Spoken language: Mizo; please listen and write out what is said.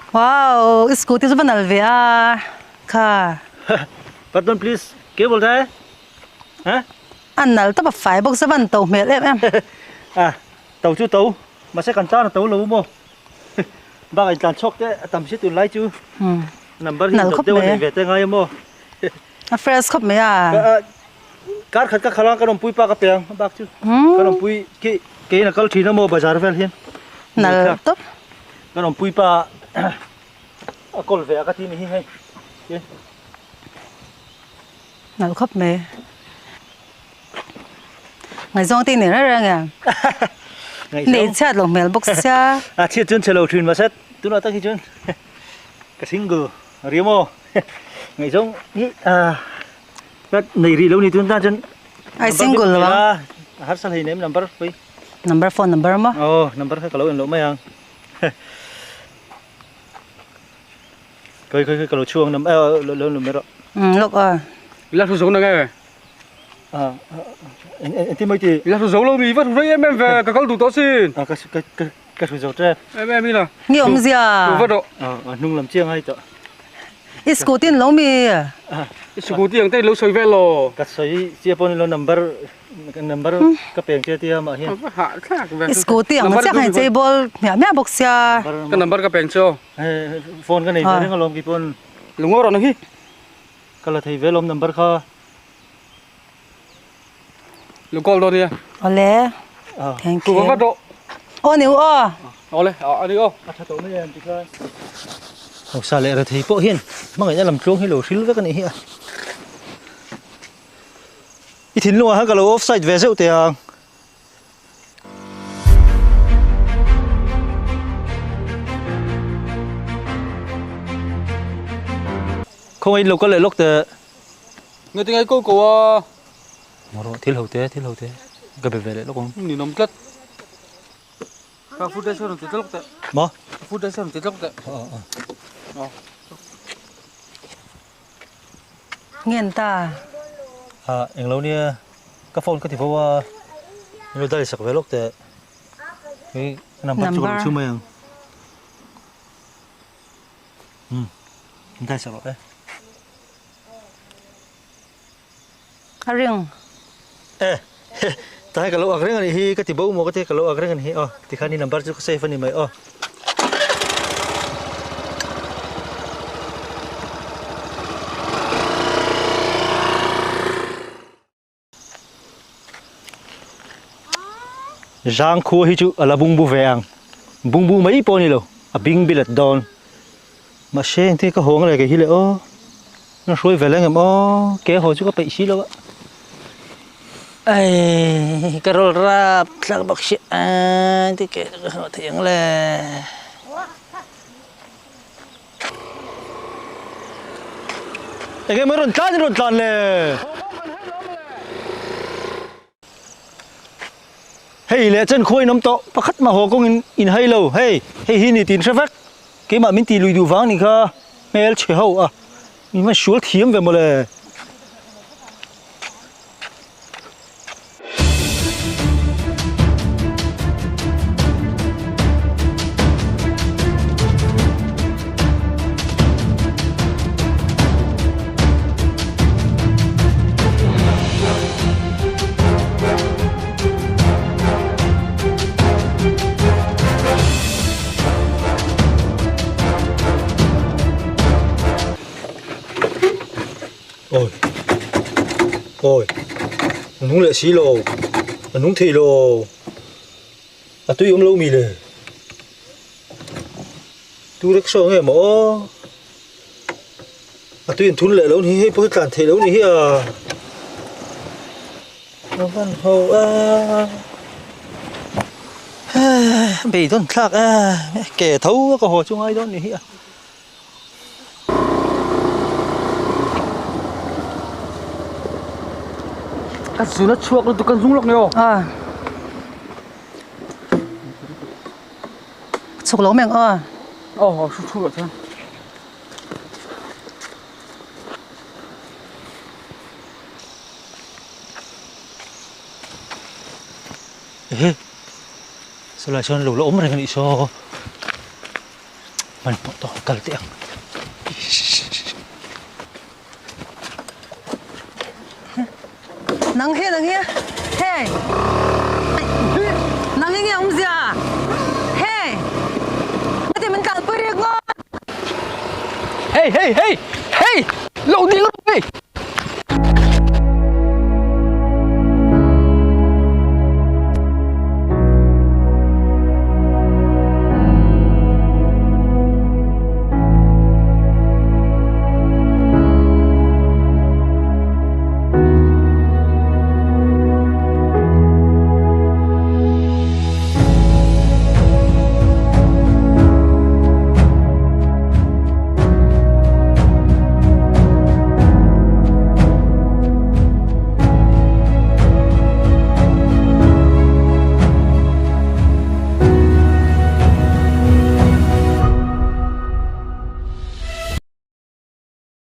Wow, i scooty chu va nal ve a kha. Pardon please, ke bol tha e? A nal tawp a fai bawk se van to hmel em em. A, to chu to, mahse kan tan a to lo maw? Bak in tlan chhuak te a tam si tun lai chu. Number hi dawt deuh a nei ve te ngai a maw? A fresh khawp mai a. Kar khat ka khalh a, ka rawnpui pa ka pe ang bak chu. Ka rawnpui khi keiin a kal thin a maw bazar vel hian. Nal tawp. Ka rawnpui pa a kawl ve a ka ti ni hi hei. Nal khawp mai. Ngaihzawng te i nei reng reng em? Nei chhiat lo hmel bawk sia. A chhiat chuan chhe lo thin mahse tunah tak hi chuan ka single a ria maw. Ngaihzawng hi ka nei rih lo ni tun tan chuan Ai single lo ang. A harsa hlei nem number pui. Number phone number maw? Aw number kha ka lo en loh mai ang. Khawi khawi khawi ka lo chhuang nam lo lo lo mai rawh. Umm lawk aw. La hru zo na nge? Ah en en ti mai ti. La hru zo lo mi va hru rei em em ve ka kal duh tawh sin. Ah ka ka ka ka hru zo tep. Em em ila. Nge awmzia? Hru va rawh. Ah a hnung lam chiang ai tawh. I scooty an lo mi? I scooty ang te lo sawi vel lo. Ka sawi chia pawh ni lo number number ka peng che tia mah hian. Va hah thlak ve. I scooty ang chiah kha in chei bawl hmiah hmiah bawk sia. Ka number ka peng che aw. Phone ka nei ve reng alawm kei pawn. Lungaw rawh na hi. Ka la thei ve alawm number kha. Lu call dawn nia. Awle. Thank you. Thu va vat rawh. Aw ni u aw. Awle a ni aw. A tha tawh mai em tikhan. Hausa leh rethei pawh hian hmangaihna lam tluang hi lo hril vek a nih hi a. I thinlungah khan ka lo offside ve zeuh teh ang. Khawngaih lo kal leh lawk teh. Nge tingai ko ko a. Maw rawh thil ho te thil ho te ka be ve leh lawk ang. Ninawm tlat. Ka footage rawn ti tlawk teh. Maw? Ka footage rawn ti tlawk teh. Aw. Ngen ta. Ah englo nia ka phone ka ti fo a min lo dial sak ve lawk teh. Hei number chu ka lo chhu mai ang. Umm min dial sak rawh e. A ring. E tlai ka lo ak reng a nih hi ka ti bo maw ka ti ka lo ak reng a nih hi aw tikhan i number chu ka save a ni mai aw. Zang khua hi chu a la bungbu ve ang bungbu mai pawh a ni lo a bing bilat dawn mahse engtin ka hawng leh kei hi le aw na hruai ve leng em aw ke haw chu ka peih si lo a ai ka rawl rap thlak bawk si a ti ke chu ka haw thei ang le. Enge maw rawn tlan in rawn tlan le? Hei leh chen khuain awm tawh pakhat mah haw kawng in in hai lo hei hei hi ni tin hre vek keimah min tih lui duh vang nih kha hmel chhe ho a min va sual thiam ve mawle. Ôi Ôi A nung leh si lo A nung thei lo A tui awm lo mi le Tu rickshaw nge maw aw A tui an thun leh lo ni hei pawh hi tlan theih lo ni hi a A van ho a Beidawn thlak a ke tho a ka haw chu ngai dawn ni hi a. Ka zun a chhuak lutuk ka zung lawk ni aw. Ah. Chhuk lo meng aw. Aw aw chhuk chhuk loh chuan. Ehe. Sawlai sawn lo la awm reng a nih saw. Hmanhmawh tawk kal teh ang. Nang hi nang hi hei nang hi nge awmzia hei heti min kalpui rik ngawt. Hei hei hei hei lo ding rawh.